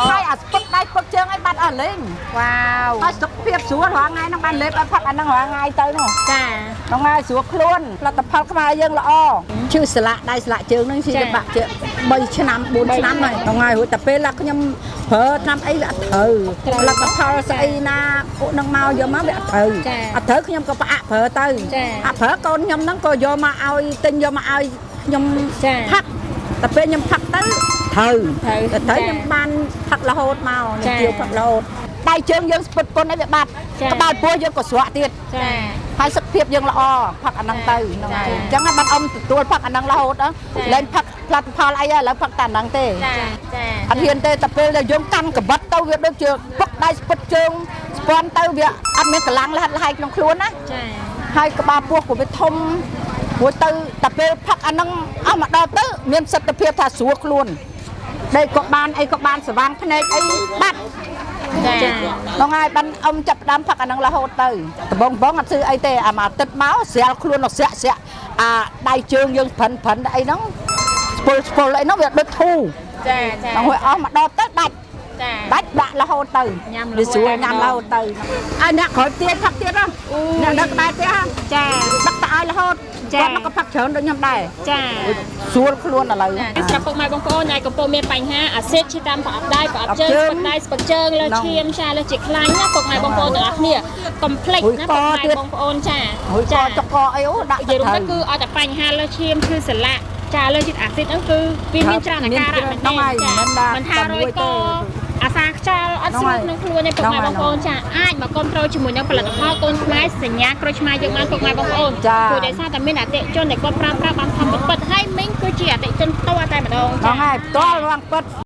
ហើយអាស្ពឹកដៃស្ពឹកជើងអីបាត់អស់លេង វ៉ាវ ហើយសុខភាពស្រួលរាល់ថ្ងៃហ្នឹងបានលេបឲ្យផឹកអាហ្នឹងរាល់ថ្ងៃទៅនោះ ចា ហ្នឹងហើយស្រួលខ្លួនផលិតផលខ្មែរយើងល្អឈឺស្លាកដៃស្លាកជើងហ្នឹងឈឺទៅបាក់ជើង3ឆ្នាំ4ឆ្នាំហើយហ្នឹងហើយរួចតែពេលឡាខ្ញុំប្រើថ្នាំអីវាអត់ត្រូវផលិតផលស្អីណាពួកហ្នឹងមកយកមកវាអត់ត្រូវអត់ត្រូវខ្ញុំក៏ផ្អាកប្រើទៅអត់ប្រើកូនខ្ញុំហ្នឹងក៏យកមកឲ្យទិញយកមកឲ្យខ្ញុំផឹកតែពេលខ្ញុំផឹកទៅត្រូវតែត្រូវខ្ញុំបានផឹករហូតមកខ្ញុំជាវផឹករហូតដៃជើងយើងស្ពឹតពុនអីវាបាត់ក្បាលពោះយើងក៏ស្រក់ទៀត ចា ហើយសុខភាពយើងល្អផឹកអាហ្នឹងទៅហ្នឹងហើយអញ្ចឹងបានអ៊ំទទួលផឹកអាហ្នឹងរហូតលែងផឹកផលិតផលអីឥឡូវផឹកតែអាហ្នឹងទេ ចាចា អត់ហ៊ានទេតែពេលដែលយើងកាន់កបិតទៅវាដូចជាពឹកដៃស្ពឹតជើងស្ពាន់ទៅវាអត់មានកម្លាំងលហិតលហែកក្នុងខ្លួនណា ចា ហើយក្បាលពោះក៏វាធំព្រោះទៅតែពេលផឹកអាហ្នឹងអស់មកដល់ទៅមានសិទ្ធិភាពថាស្រួលខ្លួនដេកក៏បានអីក៏បានស្វាងភ្នែកអីបាត់ ចា ហ្នឹងហើយបានអ៊ំចាប់ផ្ដើមផឹកអាហ្នឹងរហូតទៅដបងបងអត់ซื้อអីទេអាមួយអាទិត្យមកស្រាលខ្លួនដល់ស្រាក់ស្រាក់អាដៃជើងយើងប្រិនប្រិនអីហ្នឹងស្ពុលស្ពុលអីហ្នឹងវាដូចធូរ ចាចា ដល់ហើយអស់មកដល់ទៅដាច់ ចា ដាច់ដាក់រហូតទៅ ញ៉ាំរហូត វាស្រួលញ៉ាំរហូតទៅឲ្យអ្នកក្រោយទៀតផឹកទៀតហ៎អ្នកនៅក្បែរផ្ទះហ៎ ចា ដឹកទៅឲ្យរហូត ចា គាត់មកក៏ផឹកច្រើនដូចខ្ញុំដែរ ចា ស្រួលខ្លួនឥឡូវ សម្រាប់ពុកម៉ែបងប្អូនដែលកំពុងមានបញ្ហាអាស៊ីតឈឺតាមប្រអប់ដៃប្រអប់ជើងស្ពឹកដៃស្ពឹកជើងលើឈាមចាលើជាខ្លាញ់ណាពុកម៉ែបងប្អូនទាំងអស់គ្នាកុំភ្លេចណាពុកម៉ែបងប្អូនចា រួយកចកអីអូដាក់ និយាយរួមទៅគឺឲ្យតែបញ្ហាលើឈាមឈឺសន្លាក់ចាលើជាតិអាស៊ីតហ្នឹងគឺវាមានច្រើនអាការៈមែនទេចាមិនថារយកអាសាខ្យល់អត់ស្រួលក្នុងខ្លួនទេពុកម៉ែបងប្អូនចាអាចមកគ្រប់គ្រងជាមួយនឹងផលិតផលកូនខ្មែរសញ្ញាក្រូចឆ្មាយើងបានពុកម៉ែបងប្អូនព្រោះដោយសារតែមានអតិជនដែលគាត់ប្រើប្រាស់បានធម្មពិតហើយមីងគឺជាអតិជនផ្ទាល់តែម្ដង ហ្នឹងហើយផ្ទាល់រងពិត